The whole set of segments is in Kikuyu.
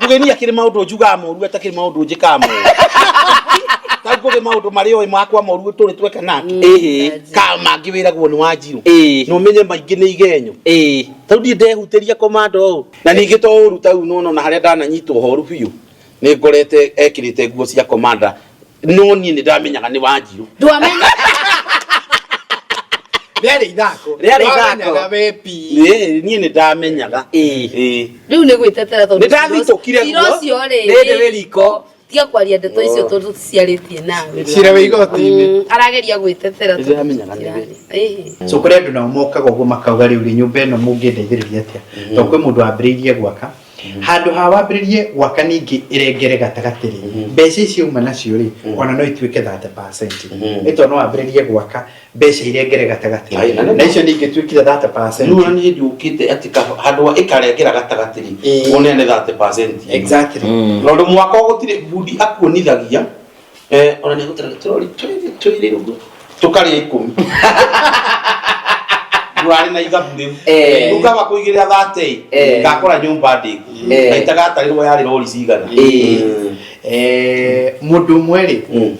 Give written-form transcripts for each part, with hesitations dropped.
Ngũgĩ niĩ akĩrĩ maũndũ njugaga moru atakĩrĩ maũndũ njĩkaga moru. Tau ngũgĩ maũndũ marĩa oĩ makwa moru tũrĩ tweka nake. Ĩhĩ. Ka mangĩ wĩragwo nĩ Wanjirũ. Ĩĩ. Na ũmenye maingĩ nĩ igenyo. Ĩĩ. Tau ndiĩ ndehutĩria komando ũũ. Na ningĩ to ũru tau nona ona harĩa ndananyitwo horu biũ nĩ ngorete ekĩrĩte nguo cia komanda no niĩ nĩ ndamenyaga nĩ Wanjirũ. Ndwamenya. Rĩarĩ ithako. Rĩarĩ ithako. Ndwamenyaga we pi. Ĩĩ, niĩ nĩ ndamenyaga. Ĩĩ. Ĩĩ. Rĩu nĩ gwĩtetera tondũ Nĩ ndathitũkire cira guo. ũcio rĩ Rĩrĩ wĩ riko. Tiga kwaria ndeto icio tondũ tũciarĩtie nawe. Cira wĩ igoti-inĩ. Arageria gwĩtetera Nĩ ndĩramenyaga nĩ we. Ĩhĩ. So kũrĩ andũ nao mokaga ũguo makauga rĩu rĩ nyũmba ĩno mũngĩndeithĩrĩria atĩa tondũ kwĩ mũndũ wambĩrĩirie gwaka handũ ha wambĩrĩrie gwaka ningĩ ĩrengere gatagatĩ rĩ mbeca icio uma nacio rĩ ona no ituĩke 30% nĩ tondũ no wambĩrĩrie gwaka mbeca irengere gatagatĩ Ai, na nĩ na icio ningĩ ituĩkire 30% Rĩu ona nĩ hĩndĩ ũkĩte atĩ handũ ha ĩkarengera gatagatĩ rĩ Ĩĩ. wone nĩ 30%. Exactly. Tondũ mwaka gũtirĩ bundi akuonithagia eh, ona nĩ gũtara tũrori twĩrĩ twĩrĩ ũguo tũkarĩa ikũmi ndũrarĩ na ithabu rĩu Eh. rĩu kaba kũigĩrĩra 30 Eh. ngakora nyũmba ndĩku Eh. na itagatarĩrwo yarĩ rori cigana Ĩĩ. Eh, mũndũ ũmwe rĩ Mm.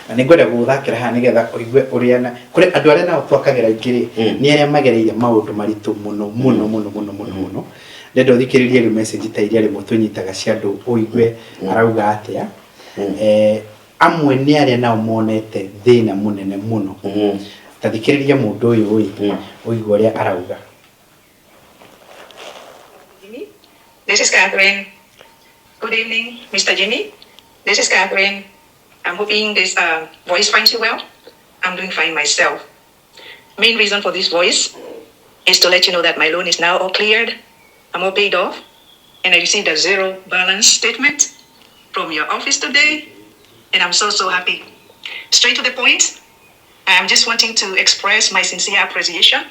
na nĩ ngwenda gũgũthakĩra haha nĩgetha ũigue ũrĩa na kũrĩ andũ arĩa nao twakagĩra aingĩ rĩ nĩ arĩa magereire maũndũ maritũ mũno mũno mũno mũno mũno mũno ndenda ũthikĩrĩrie rĩu message ta iria rĩmwe tũnyitaga cia andũ ũigue arauga atĩa. Eh, amwe nĩ arĩa nao monete thĩna mũnene mũno ta thikĩrĩria mũndũ ũyũ ĩ ũigue ũrĩa arauga. Jimmy. This is Catherine. Good evening, Mr. Jimmy. This is Catherine. I'm hoping this voice finds you well. I'm doing fine myself. Main reason for this voice is to let you know that my loan is now all cleared. I'm all paid off, and I received a zero balance statement from your office today, and I'm so, so happy. Straight to the point, I'm just wanting to express my sincere appreciation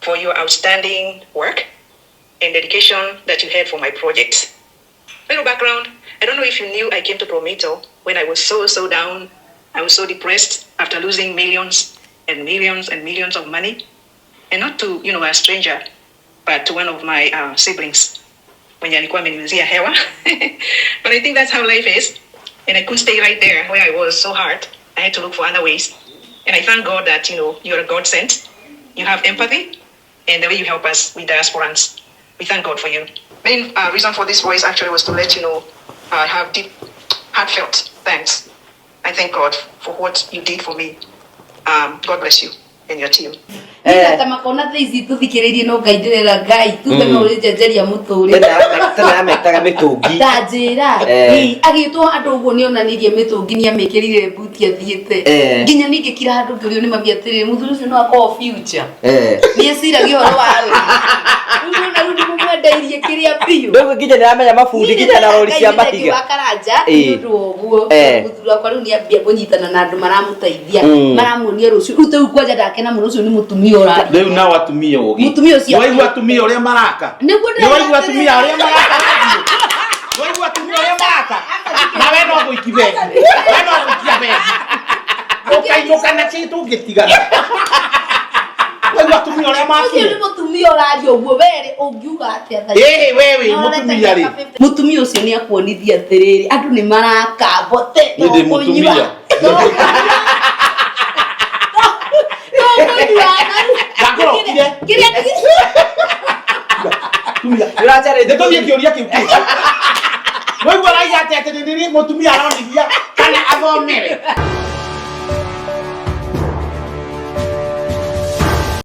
for your outstanding work and dedication that you had for my project. Little background, I don't know if you knew I came to Prometo when I was so, so down. I was so depressed after losing millions and millions and millions of money. And not to, you know, a stranger, but to one of my siblings. Mwenye alikuwa ameniuzia hewa. But I think that's how life is. And I couldn't stay right there where I was so hard. I had to look for other ways. And I thank God that, you know, you're a God sent. You have empathy and the way you help us with diasporans. We thank God for you. Main reason for this voice actually was to let you know I have deep, heartfelt thanks. I thank God for what you did for me. God bless you and your team. Nĩ ta makona thaa ici tũthikĩrĩirie no Ngai ndĩrera Ngai tuge no ũrĩnjenjeria mũtũrĩre. Tene ametaga mĩtũngi. Ta njĩra. Eh. Ĩ, agĩtwo handũ ũguo nĩ onanirie mĩtũngi nĩ amĩkĩrire mbuti athiĩte. Eh. Nginya niĩ ngĩkira handũ ngĩũrio nĩ mami atĩrĩrĩ mũthuri ũcio no akorwo future. Eh. Nĩ eciragia ũhoro wa rũciũ. Rĩu nona rĩu ndĩmũmwendeirie kĩrĩa biũ. Rĩu nginya nĩ aramenya mabundi nginya na rori cia mahiga. Wa karanja Ĩ. nĩ ũndũ wa ũguo. Eh. Mũthuri wakwa rĩu nĩ ambia kũnyitana na andũ maramũteithia. Mm. Maramuonia rũciũ. Rĩu ta rĩu kwanja ndakena mũno ũcio nĩ mũtumia ũraria. Rĩu nao atumia ũgĩ. Mũtumia ũcio. Nĩwaigua atumia ũrĩa maraka. Nĩguo ndĩrauga Nĩwaigua atumia atĩrĩrĩ. ũrĩa maraka. Nĩwaigua atumia ũrĩa maraka. Na we no gũikia begi. We no gũikia begi. Ũkainũka na kĩ tũngĩtigana. Waigua atumia ũrĩa Ũcio makire. nĩ mũtumia ũraria ũguo werĩ ũngiuga atĩa thaa ici? Ĩhĩ we wĩ No, mũtumia rĩ. Mũtumia ũcio nĩ akuonithia atĩrĩrĩ andũ nĩ maraka mbote Niĩ ndĩ mũtumia. Ndakũrokire. Kĩrĩa Tumia. Ndĩracarĩtie. Nĩtũthiĩ kĩũria kĩu kĩngĩ. Waigua raiya atĩ atĩ nĩ mũtumia aronithia kana athomere.